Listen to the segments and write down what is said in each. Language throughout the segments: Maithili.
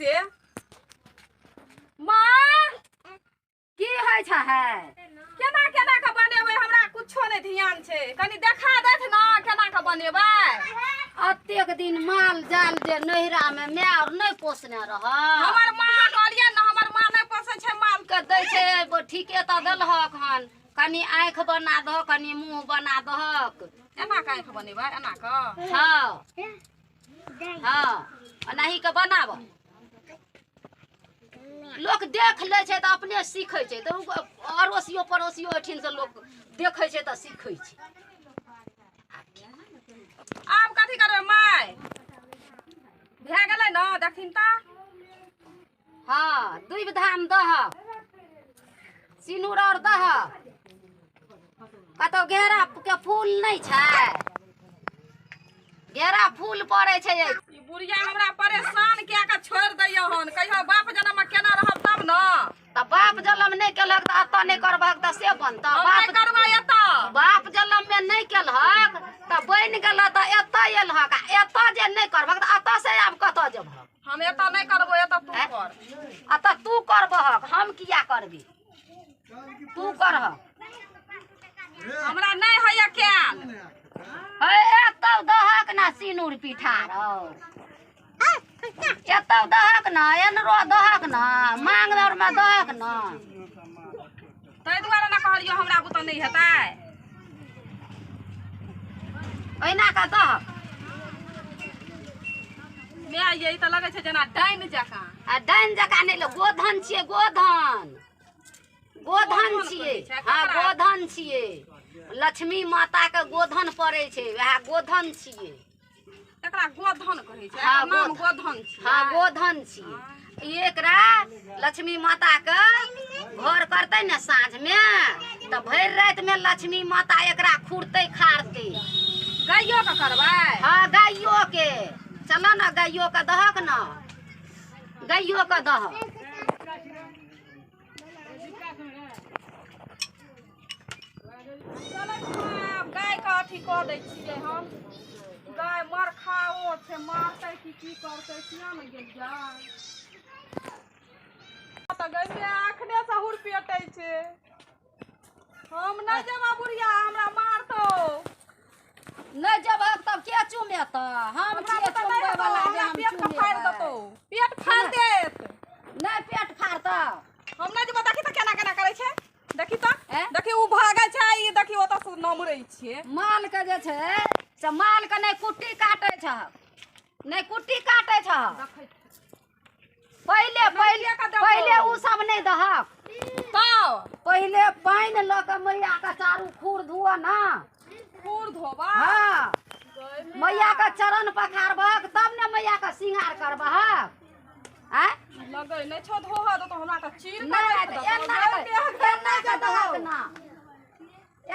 से। माँ की होइ छै है? केना केना के बनेबै हमरा कुछो नहि ध्यान छै, कनि देखा देत ना केना के बनेबै। अतेक दिन माल जाल जे नैहरा में my और नहि पोसने रह। हमर माँ कहलियै ने, हमर माँ नहि पोसै छै माल के दै छै। ठीके तऽ देलहक हन, कनि आँखि बना दहक, कनि मुँह बना दहक। एना के आँखि बनेबै? एना के? हाँ हाँ, एनाही के बनाब। लोक देख लै छै तऽ अपने सीखै छै, तऽ अड़ोसियो पड़ोसियो एहिठिन से लोक देखै छै तऽ सीखै छै। आब कथी करबै माय? भए गेलै ने, देखथिन तऽ। हाँ, दुइब धान दहक, सिनूर और दहक। कतौ घेरा के फूल नहि छै? घेरा फूल पड़ै छै। ई बुढ़िया हमरा परेशान कए के छोड़ि दैया हन। कहियो बाप जनम केना रहब तब ने। तऽ बाप जनम नहि केलक तऽ एतऽ नहि करबहक तऽ से बनतऽ? बाप करबै एतऽ। बाप जनम मे नहि केलहक तऽ बनि गेल तऽ एतऽ एलहक, आ एतऽ जे नहि करबहक तऽ एतऽ से आब कतऽ जेबहक? हम एतऽ नहि करबो, एतऽ तू कर। एतऽ तू करबहक, हम किया करबी? तू करहक। हमरा नहि होइया कैल। हे एतऽ दहक ना सिनूर पिठार, और एतऽ दहक ना, एनरो दहक ना, मांग और में दहक ना। ताहि दुआरे ने कहलियो हमरा बुते नहि हेतै। ओहिना के दहक। माय ये तऽ लगै छै जेना डाइन जकाँ। आ डाइन जकाँ नहि, गोधन छियै, गोधन, गोधन छियै। हाँ गोधन छियै, लक्ष्मी माता के गोधन पड़ै छै, वएह गोधन छियै। एकरा गोधन कहै छै? हाँ, नाम गोधन छियै। हाँ गोधन छियै। एकरा लक्ष्मी माता के घर करतै ने साँझ में तऽ भरि राति में लक्ष्मी माता एकरा खुरतै खारतै। गाइयो के करबै? हाँ गाइयो के। चल ना गाइयो के दहक ना, गाइयो के दहक। गाय के अथी कऽ दै छियै हम। गाय मर खाओ छै, मारतै की की करतै किया ने गेलियै? तऽ गैमे अखने से हुरपेटै छै। हम नहि जेबै बुढ़िया, हमरा मारतौ। नहि जेबहक तब के चुमेतऽ? हम छियै चुमबै वाला जे हम पेट के फाड़ि देतौ, पेट फाड़ि देत। नहि पेट फाड़तौ, हम नहि जेबै। देखी तऽ केना केना करै छै, देखी तऽ, देखी ओ भागै छै, ई देखी ओतऽ से नमरै छियै। माल के जे छै से माल के नहि कुट्टी काटै छहक, नहि कुट्टी काटै छहक। पहिले पहिले पहिले ओ सब नहि दहक, पहिले पानि लऽ के मैया के चारू खूर धुअ ना। खूर धोबा? हाँ, मैया के चरण पखारबहक तब ने मैया के श्रृंगार करबहक। आँय लगै नहि छौ धोह दो, हमरा तऽ चीर। नहि एना एना के दहक ना,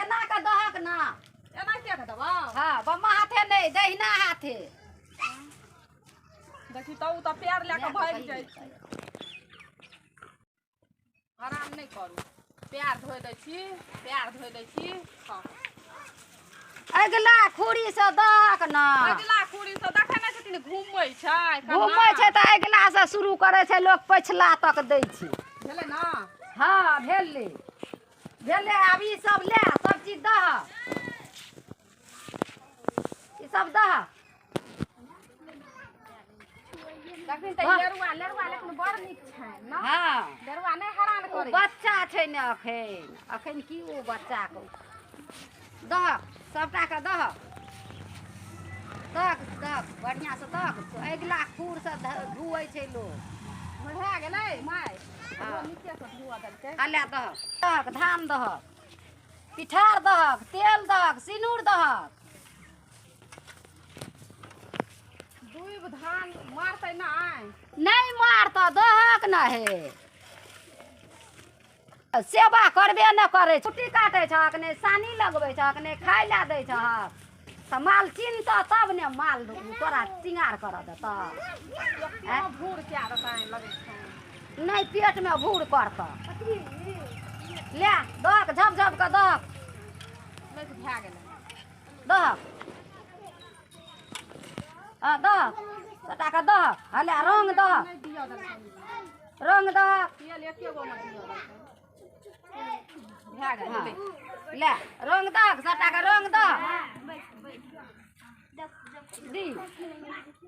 एना के दहक ना। एना किया के देबौ? हाँ बम्मा हाथे नहि, दहिना हाथे। देखी तऽ ओ तऽ पैर लए कऽ भागि जाइ छै। आराम नहि करू, पैर धोइ दै छी, पैर धोइ दै छी। अगिला खूरी से दहक ना। अगिला खूरी से देखै नहि छथिन घूमै छै, घूमै छै तऽ अगिला से शुरू करै छै लोक, पछिला तक दै छै। भेलै ना? हाँ भेलै भेलै। आब ई सब ले, सब चीज दहक, ई सब दहक। देखिन तऽ लेरुआ, लेरुआ लेकिन बड़ नीक छै ना। हाँ लेरुआ नहि हरान करै, बच्चा छै ने अखन, अखन की ओ बच्चा के दहक, सबटा के दहक, दहक दहक बढ़िआँ से दहक। अगिला खूर से धुअै छै लोक। भए गेलै माय? नीचे से धुआ देलकै। ले दहक दहक, धान दहक, पिठार दहक, तेल दहक, सिनूर दहक। दुइब धान मारतै नहि? नहि मारतऽ, दहक न हे। सेवा करबे नहि करै, छुट्टी काटै छहक नहि, सानी लगबै छहक नहि, खाय लए दै छहक तऽ माल चिन्हतऽ तब ने माल तोरा श्रृंगार करऽ देतऽ। भूर कए देतै लगै छै। नहि पेटमे भूर करतऽ। ले दहक, झप झप कऽ दहक। भए गेलै, दहक। हाँ दहक। सबटा के दहक हले रंग दहक रंग दहक हँ ले रंग दहक सबटा के रंग दहक दी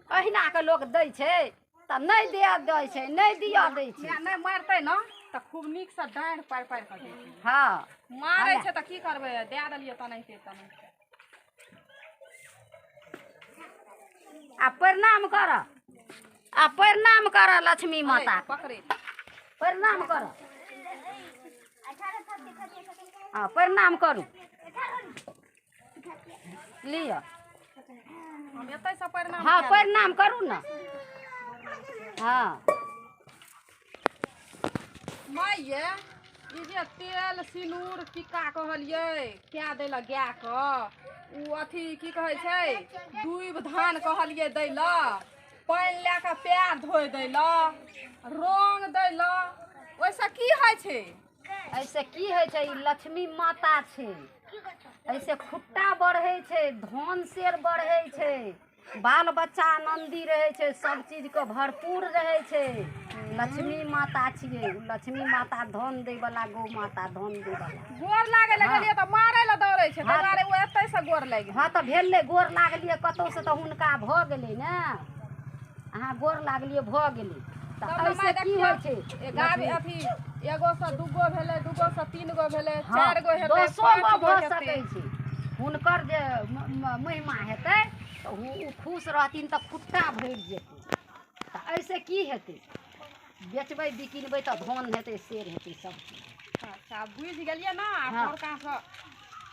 अहिना के लोक दै छै तऽ नहि दिअ दै छै नहि दिअ दै छै नहि मारतै ने तऽ खूब नीकसँ डाँढ़ि पारि पारि कऽ दै छै। हँ मारै छै तऽ की करबै दए देलियै तनाहिते तनाहिते। आ प्रणाम कर आ प्रणाम कर लक्ष्मी माता पकड़े प्रणाम कर हँ प्रणाम करू लिअ हम एतैसँ प्रणाम हँ प्रणाम करू ने हँ माय ये ई जे तेल सिनूर टीका कहलियै कए दै लए गायके ओ अथी की कहै छै दूबि धान कहलियै दै लए पानि लए कऽ पएर धोइ दै लए रङ्ग दै लए ओहिसँ की होइ छै? एहिसँ की होइ छै? ई लक्ष्मी माता छै। एहिसँ खुट्टा बढ़ै छै, धन शेर बढ़ै छै, बाल बच्चा आनन्दी रहै छै, सब चीजके भरपूर रहै छै। लक्ष्मी माता छियै ओ। लक्ष्मी माता धन दै वाला, गौ माता धन दै वाला। गोर लागै लए गेलियै तऽ मारै लए दौड़ै छै, ताहि दुआरे ओ एतैसँ गोर लागि गेल। हँ तऽ भेलै, गोर लागलियै कतहुसँ तऽ हुनका भऽ गेलै ने। अहाँ गोर लागलियै भऽ गेलै। तऽ एहिसँ की होइ छै? गाय अथी एगो से दूगो भेलै, दूगो से तीन गो भेलै, चारि गो हेतै, दसो गो भऽ सकै छै। हुनकर जे महिमा हेतै तऽ ओ खुश रहथिन तऽ खुट्टा भरि जेतै। तऽ एहिसँ की हेतै? बेचबै बिकिनबै तऽ धन हेतै, शेर हेतै सब चीज। अच्छा बुझि गेलियै ने। पड़कासँ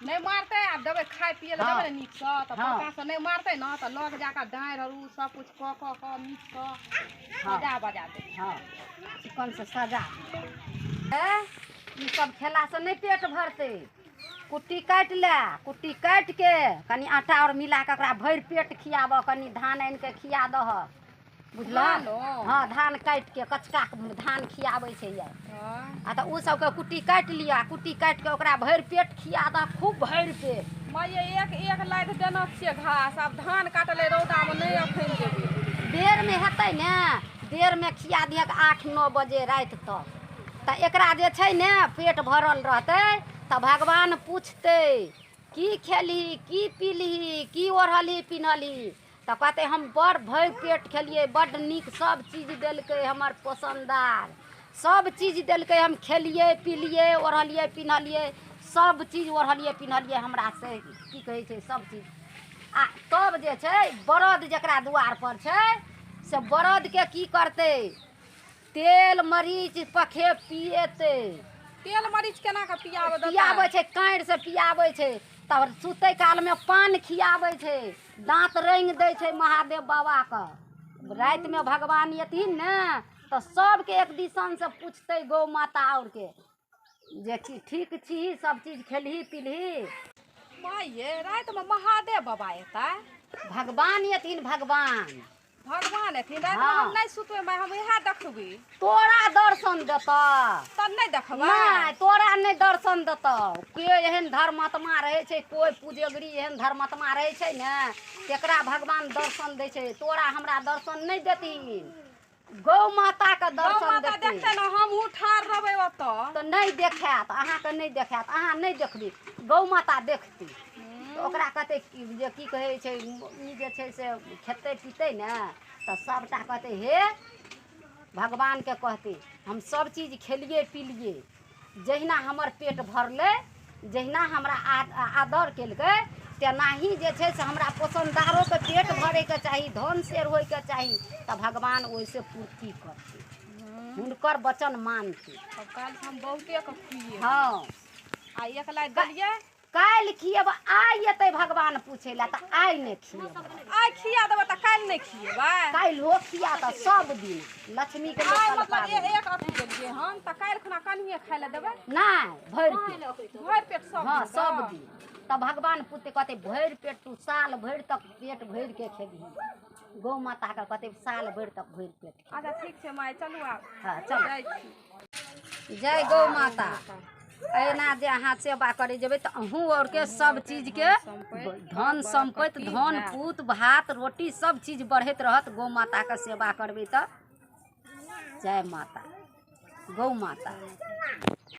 नहि मारतै, आब देबै खाय पियै लए देबै ने नीकसँ तऽ पड़कासँ नहि मारतै ने तऽ लग जाकऽ डाँढ़ि आर ओ सब किछु कऽ कऽ कऽ नीकसँ सजा बजा देबै। हँ चिकनसँ सजा। ई सब खेलासँ नहि पेट भरतै। कुट्टी काटि ले, कुट्टी काटिके कनि आटा आओर मिला कऽ ओकरा भरि पेट खियाबऽ। कनि धान आनिके खिया दहक, बुझलहक? हँ धान काटिके कचका धान खियाबै छै ये। आ तऽ ओ सबके कुट्टी काटि लिअ, कुट्टी काटिके ओकरा भरि पेट खिया दहक, खूब भरि पेट। माइये एक एक लाइट देने छियै घास, आब धान काटलै रौदामे नहि अखन देबै। बेरमे हेतै ने, बेरमे खिया दिहक 8-9 बजे राति तक। तऽ एकरा जे छै ने पेट भरल रहतै तऽ भगवान पूछतै की खेलही, की पीलही, की ओढ़लही पिन्हलही? तऽ कहतै हम बड़ भरि पेट खेलियै, बड्ड नीक सब चीज देलकै हमर पोसनदार, सब चीज देलकै, हम खेलियै पिलियै ओढ़लियै पिन्हलियै, सब चीज ओढ़लियै पिन्हलियै, हमरा से की कहै छै सब चीज। आ तब जे छै बरद जकरा दुआर पर छै से बरदके की करतै? तेल मरीच पखे पिएतै। तेल मरीच केना कऽ पियाबै? पियाबै छै काँड़िसँ पियाबै छै। तब सुतै कालमे पान खियाबै छै, दाँत रङ्गि दै छै महादेव बाबाके। रातिमे भगवान एथिन ने तऽ सबके एक दिसनसँ पूछतै गौ माता आओरके जे ठीक छी, सब चीज खेलही पीलही? माइये रातिमे महादेव बाबा एतै? भगवान एथिन, भगवान भगवान एथिन रातिमे? हम नहि सुतबै माय, हम इएह देखबै। तोरा दर्शन देतऽ तब नहि देखबै? नहि, तोरा नहि दर्शन देतौ। केओ एहन धर्मात्मा रहै छै, कोइ पुजगरी एहन धर्मात्मा रहै छै ने तेकरा भगवान दर्शन दै छै। तोरा हमरा दर्शन नहि देथिन, गौ माताके दर्शन देतै ने। हमहूँ ठाढ़ रहबै ओतऽ तऽ नहि देखायत अहाँके, नहि देखायत, अहाँ नहि देखबै, गौ माता देखती। तऽ ओकरा कहतै जे की कहै छै ई जे छै से खेतै पीतै ने तऽ सबटा कहतै हे भगवानके कहतै हम सब चीज खेलियै पिलियै, जहिना हमर पेट भरलै, जहिना हमरा आदर केलकै तेनाही जे छै से हमरा पोसनदारोके पेट भरैके चाही, धन शेर होइके चाही। तऽ भगवान ओहिसँ पूर्ति करतै, हुनकर वचन मानतै। काल्हि हम बहुते के खुइए। हँ आ एक लाख देलियै काल्हि खिएब, आइ एतै भगवान पूछै लए तऽ आइ नहि खिएब। आइ खिया देबै तऽ काल्हि नहि खिएबै? काल्हिओ खिया तऽ सब दिन लक्ष्मीके। आइ मतलब एक अथी देलियै हन तऽ काल्हि खुना कनिए खाइ लए देबै? नहि, भरि पेट। भरि पेट सब? हँ सब दिन। तऽ भगवान पूछतै, कहतै भरि पेट तू साल भरि तक पेट भरिके खेबही। गौ माताके कहतै साल भरि तक भरि पेट। अच्छा ठीक छै माय, चलू आब। हँ चलू, जय गौ माता। एना जे अहाँ सेवा करै जेबै तऽ अहूँ आओरके सब चीजके धन सम्पत्ति धन पूत भात रोटी सब चीज बढ़ैत रहत। गौ माताके सेवा करबै तऽ। जय माता, गौ माता।